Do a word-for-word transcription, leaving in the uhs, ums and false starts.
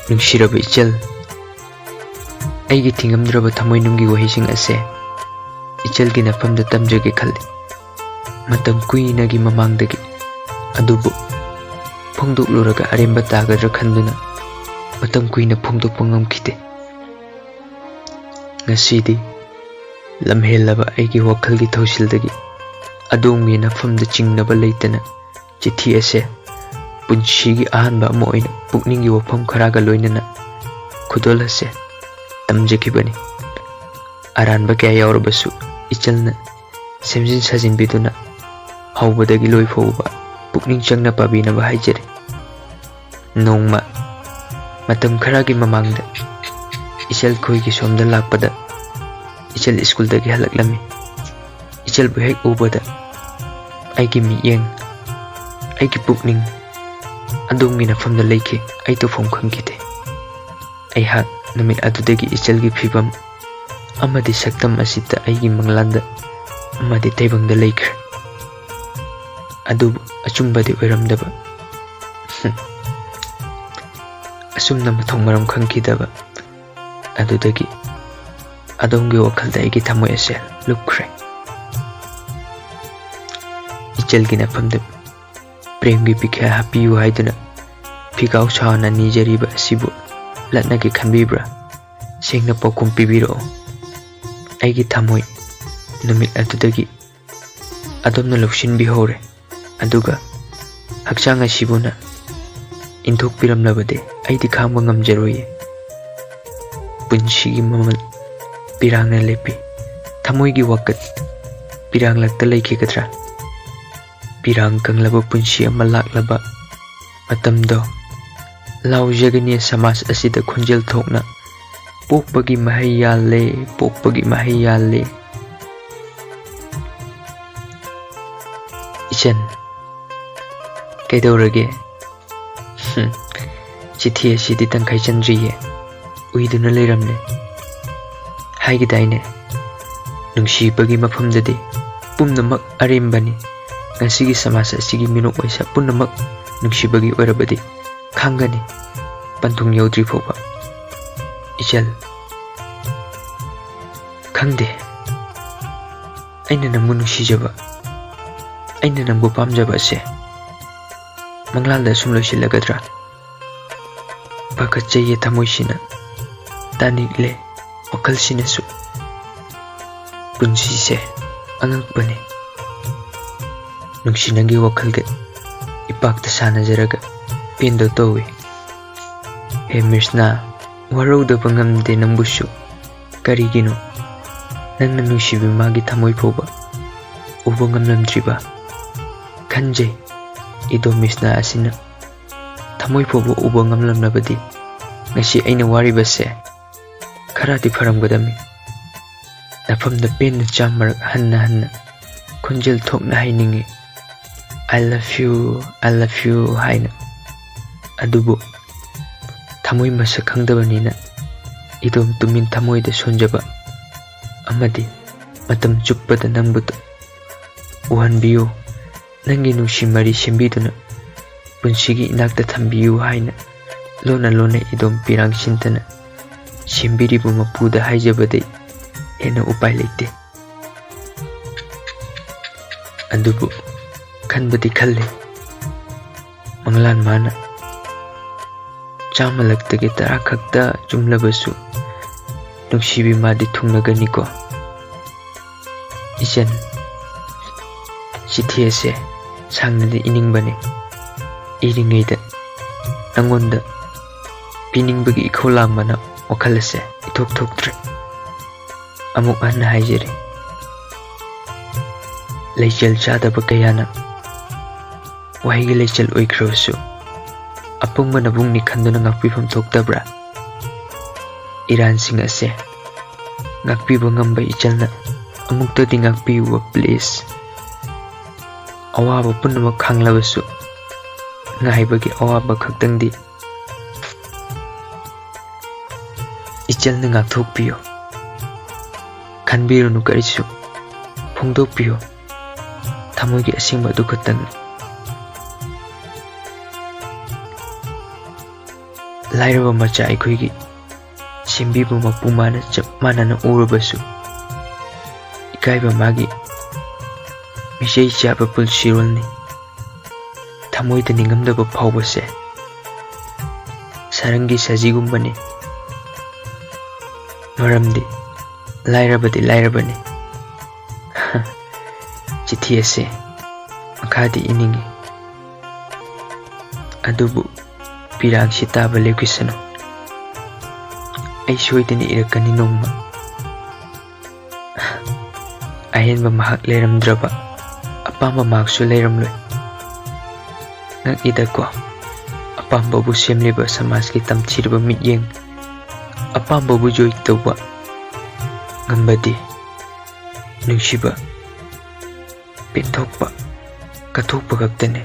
ꯅꯨꯡꯁꯤꯔꯕ ꯏꯆꯜ, ꯑꯩꯒꯤ ꯊꯤꯡꯉꯝꯗ꯭ꯔꯕ ꯊꯃꯣꯏꯅꯨꯡꯒꯤ ꯋꯥꯍꯩꯁꯤꯡ ꯑꯁꯦ ꯏꯆꯜꯒꯤ ꯅꯐꯝꯗ ꯇꯝꯖꯒꯦ ꯈꯜꯂꯤ꯫ ꯃꯇꯝ ꯀꯨꯏꯅꯒꯤ ꯃꯃꯥꯡꯗꯒꯤ, ꯑꯗꯨꯕꯨ ꯐꯣꯡꯗꯣꯛꯂꯨꯔꯒ ꯑꯔꯦꯝꯕ ꯇꯥꯒꯗ꯭ꯔꯥ ꯈꯟꯗꯨꯅ ꯃꯇꯝ ꯀꯨꯏꯅ ꯐꯣꯡꯗꯣꯛꯄ ꯉꯝꯈꯤꯗꯦ꯫ ꯉꯁꯤꯗꯤ ꯂꯝꯍꯦꯜꯂꯕ ꯑꯩꯒꯤ ꯋꯥꯈꯜꯒꯤ ꯊꯧꯁꯤꯜꯗꯒꯤ ꯑꯗꯣꯝꯒꯤ ꯅꯐꯝꯗ ꯆꯤꯡꯅꯕ ꯂꯩꯇꯅ ꯆꯤꯊꯤ ꯑꯁꯦ ꯄꯨꯟꯁꯤꯒꯤ ꯑꯍꯥꯟꯕ ꯑꯃ ꯑꯣꯏꯅ ꯄꯨꯛꯅꯤꯡꯒꯤ ꯋꯥꯐꯝ ꯈꯔꯒ ꯂꯣꯏꯅꯅ ꯈꯨꯗꯣꯜ ꯑꯁꯦ ꯇꯝꯖꯈꯤꯕꯅꯤ꯫ ꯑꯔꯥꯟꯕ ꯀꯌꯥ ꯌꯥꯎꯔꯕꯁꯨ ꯏꯆꯜꯅ ꯁꯦꯝꯖꯤꯟ ꯁꯥꯖꯤꯟꯕꯤꯗꯨꯅ ꯍꯧꯕꯗꯒꯤ ꯂꯣꯏ ꯐꯥꯎꯕ ꯄꯨꯛꯅꯤꯡ ꯆꯪꯅ ꯄꯥꯕꯤꯅꯕ ꯍꯥꯏꯖꯔꯤ꯫ ꯅꯣꯡꯃ ꯃꯇꯝ ꯈꯔꯒꯤ ꯃꯃꯥꯡꯗ ꯏꯆꯜ ꯈꯣꯏꯒꯤ ꯁꯣꯝꯗ ꯂꯥꯛꯄꯗ ꯏꯆꯜ ꯁ꯭ꯀꯨꯜꯗꯒꯤ ꯍꯜꯂꯛꯂꯝꯃꯤ꯫ ꯏꯆꯜꯕꯨ ꯍꯦꯛ ꯎꯕꯗ ꯑꯩꯒꯤ ꯃꯤꯠꯌꯦꯡ, ꯑꯩꯒꯤ ꯄꯨꯛꯅꯤꯡ ꯑꯗꯣꯝꯒꯤ ꯅꯐꯝꯗ ꯂꯩꯈꯤ꯫ ꯑꯩ ꯇꯧꯐꯝ ꯈꯪꯈꯤꯗꯦ꯫ ꯑꯩꯍꯥꯛ ꯅꯨꯃꯤꯠ ꯑꯗꯨꯗꯒꯤ ꯏꯆꯜꯒꯤ ꯐꯤꯕꯝ ꯑꯃꯗꯤ ꯁꯛꯇꯝ ꯑꯁꯤꯗ ꯑꯩꯒꯤ ꯃꯪꯂꯥꯟꯗ ꯑꯃꯗꯤ ꯇꯩꯕꯪꯗ ꯂꯩꯈ꯭ꯔꯦ꯫ ꯑꯗꯨꯕꯨ ꯑꯆꯨꯝꯕꯗꯤ ꯑꯣꯏꯔꯝꯗꯕ꯫ ꯍꯨꯝ꯫ ꯑꯁꯨꯝꯅ ꯃꯊꯣꯡ ꯃꯔꯝ ꯈꯪꯈꯤꯗꯕ ꯑꯗꯨꯗꯒꯤ ꯑꯗꯣꯝꯒꯤ ꯋꯥꯈꯜꯗ ꯑꯩꯒꯤ ꯊꯃꯣꯏ ꯑꯁꯦ ꯂꯨꯞꯈ꯭ꯔꯦ꯫ ꯏꯆꯜꯒꯤ ꯅꯐꯝꯗ ꯄ꯭ꯔꯦꯝꯒꯤ ꯄꯤꯈ꯭ꯌꯥ ꯍꯥꯞꯄꯤꯌꯨ ꯍꯥꯏꯗꯨꯅ ꯐꯤꯒꯥꯎ ꯁꯥꯅ ꯅꯤꯖꯔꯤꯕ ꯑꯁꯤꯕꯨ ꯂꯠꯅꯒꯦ ꯈꯟꯕꯤꯕ꯭ꯔꯥ? ꯁꯦꯡꯅ ꯄꯥꯎꯈꯨꯝ ꯄꯤꯕꯤꯔꯛꯑꯣ꯫ ꯑꯩꯒꯤ ꯊꯃꯣꯏ ꯅꯨꯃꯤꯠ ꯑꯗꯨꯗꯒꯤ ꯑꯗꯣꯝꯅ ꯂꯧꯁꯤꯟꯕꯤꯍꯧꯔꯦ, ꯑꯗꯨꯒ ꯍꯛꯆꯥꯡ ꯑꯁꯤꯕꯨꯅ ꯏꯟꯊꯣꯛꯄꯤꯔꯝꯂꯕꯗꯤ ꯑꯩꯗꯤ ꯈꯥꯡꯕ ꯉꯝꯖꯔꯣꯏꯌꯦ꯫ ꯄꯨꯟꯁꯤꯒꯤ ꯃꯃꯜ ꯄꯤꯔꯥꯡꯅ ꯂꯦꯞꯄꯤ, ꯊꯃꯣꯏꯒꯤ ꯋꯥꯀꯠ ꯄꯤꯔꯥꯡꯂꯛꯇ ꯂꯩꯈꯤꯒꯗ꯭ꯔꯥ? ꯄꯤꯔꯥꯡ ꯀꯪꯂꯕ ꯄꯨꯟꯁꯤ ꯑꯃ ꯂꯥꯛꯂꯕ ꯃꯇꯝꯗꯣ ꯂꯥꯎꯖꯒꯅꯤ ꯁꯃꯥꯖ ꯑꯁꯤꯗ ꯈꯣꯟꯖꯦꯜ ꯊꯣꯛꯅ, "ꯄꯣꯛꯄꯒꯤ ꯃꯍꯩ ꯌꯥꯜꯂꯦ, ꯄꯣꯛꯄꯒꯤ ꯃꯍꯩ ꯌꯥꯜꯂꯦ"꯫ ꯏꯆꯟ, ꯀꯩꯗꯧꯔꯒꯦ? ꯍꯨꯝ, ꯆꯤꯊꯤ ꯑꯁꯤꯗꯤ ꯇꯪꯈꯥꯏ ꯆꯟꯗ꯭ꯔꯤꯌꯦ, ꯎꯏꯗꯨꯅ ꯂꯩꯔꯝꯂꯦ꯫ ꯍꯥꯏꯈꯤꯗꯥꯏꯅꯦ, ꯅꯨꯡꯁꯤꯕꯒꯤ ꯃꯐꯝꯗꯗꯤ ꯄꯨꯝꯅꯃꯛ ꯑꯔꯦꯝꯕꯅꯤ꯫ ꯉꯁꯤꯒꯤ ꯁꯃꯥꯖ ꯑꯁꯤꯒꯤ ꯃꯤꯅꯣꯛ ꯃꯩꯁꯥ ꯄꯨꯝꯅꯃꯛ ꯅꯨꯡꯁꯤꯕꯒꯤ ꯑꯣꯏꯔꯕꯗꯤ ꯈꯪꯒꯅꯤ꯫ ꯄꯟꯊꯨꯡ ꯌꯧꯗ꯭ꯔꯤ ꯐꯥꯎꯕ꯫ ꯏꯆꯜ, ꯈꯪꯗꯦ, ꯑꯩꯅ ꯅꯪꯕꯨ ꯅꯨꯡꯁꯤꯖꯕ, ꯑꯩꯅ ꯅꯪꯕꯨ ꯄꯥꯝꯖꯕ ꯑꯁꯦ ꯃꯪꯂꯥꯟꯗ ꯑꯁꯨꯝ ꯂꯣꯏꯁꯤꯜꯂꯒꯗ꯭ꯔꯥ? ꯄꯥꯈꯠꯆꯩꯌꯦ ꯊꯃꯣꯏꯁꯤꯅ, ꯇꯥꯅꯤꯡꯂꯦ ꯋꯥꯈꯜꯁꯤꯅꯁꯨ꯫ ꯄꯨꯟꯁꯤꯁꯦ ꯑꯉꯛꯄꯅꯤ꯫ ꯅꯨꯡꯁꯤꯅꯒꯤ ꯋꯥꯈꯜꯒ ꯏꯄꯥꯛꯇ ꯁꯥꯟꯅꯖꯔꯒ ꯄꯦꯟꯗꯧ ꯇꯧꯏ꯫ ꯍꯦ ꯃ꯭ꯔꯤꯁꯅꯥ, ꯋꯥꯔꯧꯗꯕ ꯉꯝꯗꯦ ꯅꯪꯕꯨꯁꯨ꯫ ꯀꯔꯤꯒꯤꯅꯣ ꯅꯪꯅ ꯅꯨꯡꯁꯤꯕꯤ ꯃꯥꯒꯤ ꯊꯃꯣꯏ ꯐꯥꯎꯕ ꯎꯕ ꯉꯝꯂꯝꯗ꯭ꯔꯤꯕ? ꯈꯟꯖꯩ, ꯏꯗꯣꯝ ꯃ꯭ꯔꯤꯁꯅꯥ ꯑꯁꯤꯅ ꯊꯃꯣꯏ ꯐꯥꯎꯕ ꯎꯕ ꯉꯝꯂꯝꯂꯕꯗꯤ ꯉꯁꯤ ꯑꯩꯅ ꯋꯥꯔꯤꯕꯁꯦ ꯈꯔꯗꯤ ꯐꯔꯝꯒꯗꯝꯃꯤ꯫ ꯅꯐꯝꯗ ꯄꯦꯟꯅ ꯆꯥꯝꯃꯔꯛ ꯍꯟꯅ ꯍꯟꯅ ꯈꯣꯟꯖꯦꯜ ꯊꯣꯛꯅ ꯍꯥꯏꯅꯤꯡꯏ, "I love you, I love you" ꯍꯥꯏꯅ꯫ ꯑꯗꯨꯕꯨ ꯊꯃꯣꯏ ꯃꯁꯛ ꯈꯪꯗꯕꯅꯤꯅ ꯏꯗꯣꯝ ꯇꯨꯃꯤꯟ ꯊꯃꯣꯏꯗ ꯁꯣꯟꯖꯕ ꯑꯃꯗꯤ ꯃꯇꯝ ꯆꯨꯞꯄꯗ ꯅꯪꯕꯨ ꯎꯍꯟꯕꯤꯌꯨ, ꯅꯪꯒꯤ ꯅꯨꯡꯁꯤ ꯃꯔꯤ ꯁꯦꯝꯕꯤꯗꯨꯅ ꯄꯨꯟꯁꯤꯒꯤ ꯏꯅꯥꯛꯇ ꯊꯝꯕꯤꯌꯨ ꯍꯥꯏꯅ ꯂꯣꯟꯅ ꯂꯣꯟꯅ ꯏꯗꯣꯝ ꯄꯤꯔꯥꯡ ꯁꯤꯟꯗꯅ ꯁꯦꯝꯕꯤꯔꯤꯕ ꯃꯄꯨꯗ ꯍꯥꯏꯖꯕꯗꯩ ꯍꯦꯟꯅ ꯎꯄꯥꯏ ꯂꯩꯇꯦ꯫ ꯑꯗꯨꯕꯨ ꯈꯟꯕꯗꯤ ꯈꯜꯂꯤ, ꯃꯪꯂꯥꯟ ꯃꯥꯅ ꯆꯥꯝꯃꯂꯛꯇꯒꯤ ꯇꯔꯥ ꯈꯛꯇ ꯆꯨꯝꯂꯕꯁꯨ ꯅꯨꯡꯁꯤꯕꯤ ꯃꯥꯗꯤ ꯊꯨꯡꯅꯒꯅꯤꯀꯣ꯫ ꯏꯆꯟ, ꯆꯤꯊꯤ ꯑꯁꯦ ꯁꯥꯡꯅꯗꯤ ꯏꯅꯤꯡꯕꯅꯤ꯫ ꯏꯔꯤꯉꯩꯗ ꯅꯪꯉꯣꯟꯗ ꯄꯤꯅꯤꯡꯕꯒꯤ ꯏꯈꯧ ꯂꯥꯡꯕꯅ ꯋꯥꯈꯜ ꯑꯁꯦ ꯏꯊꯣꯛ ꯊꯣꯛꯇ꯭ꯔꯦ꯫ ꯑꯃꯨꯛ ꯍꯟꯅ ꯍꯥꯏꯖꯔꯤ, ꯂꯩꯆꯦꯜ ꯆꯥꯗꯕ ꯀꯌꯥꯅ ꯋꯥꯍꯩꯒꯤ ꯂꯩꯆꯦꯜ ꯑꯣꯏꯈ꯭ꯔꯕꯁꯨ, ꯑꯄꯨꯝꯕ ꯅꯕꯨꯡꯅꯤ ꯈꯟꯗꯨꯅ ꯉꯥꯛꯄꯤꯐꯝ ꯊꯣꯛꯇꯕ꯭ꯔꯥ? ꯏꯔꯥꯟꯁꯤꯡ ꯑꯁꯦ ꯉꯥꯛꯄꯤꯕ ꯉꯝꯕ ꯏꯆꯜꯅ ꯑꯃꯨꯛꯇꯗꯤ ꯉꯥꯛꯄꯤꯌꯨꯕ, please꯫ ꯑꯋꯥꯕ ꯄꯨꯝꯅꯃꯛ ꯈꯥꯡꯂꯕꯁꯨ, ꯉꯥꯏꯕꯒꯤ ꯑꯋꯥꯕ ꯈꯛꯇꯪꯗꯤ ꯏꯆꯜꯅ ꯉꯥꯛꯊꯣꯛꯄꯤꯌꯨ꯫ ꯈꯟꯕꯤꯔꯨꯅꯨ ꯀꯔꯤꯁꯨ, ꯐꯣꯡꯗꯣꯛꯄꯤꯌꯨ ꯊꯃꯣꯏꯒꯤ ꯑꯁꯦꯡꯕ ꯑꯗꯨ ꯈꯛꯇꯪ꯫ ꯂꯥꯏꯔꯕ ꯃꯆꯥ ꯑꯩꯈꯣꯏꯒꯤ ꯁꯦꯝꯕꯤꯕ ꯃꯄꯨ ꯃꯥꯅ ꯆꯞ ꯃꯥꯟꯅꯅ ꯎꯔꯕꯁꯨ, ꯏꯀꯥꯏꯕ ꯃꯥꯒꯤ ꯃꯤꯆꯩ ꯆꯥꯕ ꯄꯨꯟꯁꯤꯔꯣꯜꯅꯤ꯫ ꯊꯃꯣꯏꯗ ꯅꯤꯡꯉꯝꯗꯕ ꯐꯥꯎꯕꯁꯦ ꯁꯥꯔꯪꯒꯤ ꯁꯖꯤꯒꯨꯝꯕꯅꯤ꯫ ꯃꯔꯝꯗꯤ ꯂꯥꯏꯔꯕꯗꯤ ꯂꯥꯏꯔꯕꯅꯤ꯫ ꯆꯤꯊꯤ ꯑꯁꯦ ꯃꯈꯥꯗꯤ ꯏꯅꯤꯡꯏ, ꯑꯗꯨꯕꯨ ꯄꯤꯔꯥꯡꯁꯤ ꯇꯥꯕ ꯂꯦꯞꯈꯤꯁꯅꯨ꯫ ꯑꯩ ꯁꯣꯏꯗꯅ ꯏꯔꯛꯀꯅꯤ ꯅꯣꯡꯃ꯫ ꯑꯍꯦꯟꯕ ꯃꯍꯥꯛ ꯂꯩꯔꯝꯗ꯭ꯔꯕ, ꯑꯄꯥꯝꯕ ꯃꯍꯥꯛꯁꯨ ꯂꯩꯔꯝꯂꯣꯏ꯫ ꯉꯛꯏꯗꯀꯣ, ꯑꯄꯥꯝꯕꯕꯨ ꯁꯦꯝꯂꯤꯕ ꯁꯃꯥꯖꯀꯤ ꯇꯝꯊꯤꯔꯕ ꯃꯤꯠꯌꯦꯡ, ꯑꯄꯥꯝꯕꯕꯨ ꯖꯣꯏ ꯇꯧꯕ ꯉꯝꯕꯗꯤ ꯅꯨꯡꯁꯤꯕ, ꯄꯦꯟꯊꯣꯛꯄ, ꯀꯠꯊꯣꯛꯄ ꯈꯛꯇꯅꯤ꯫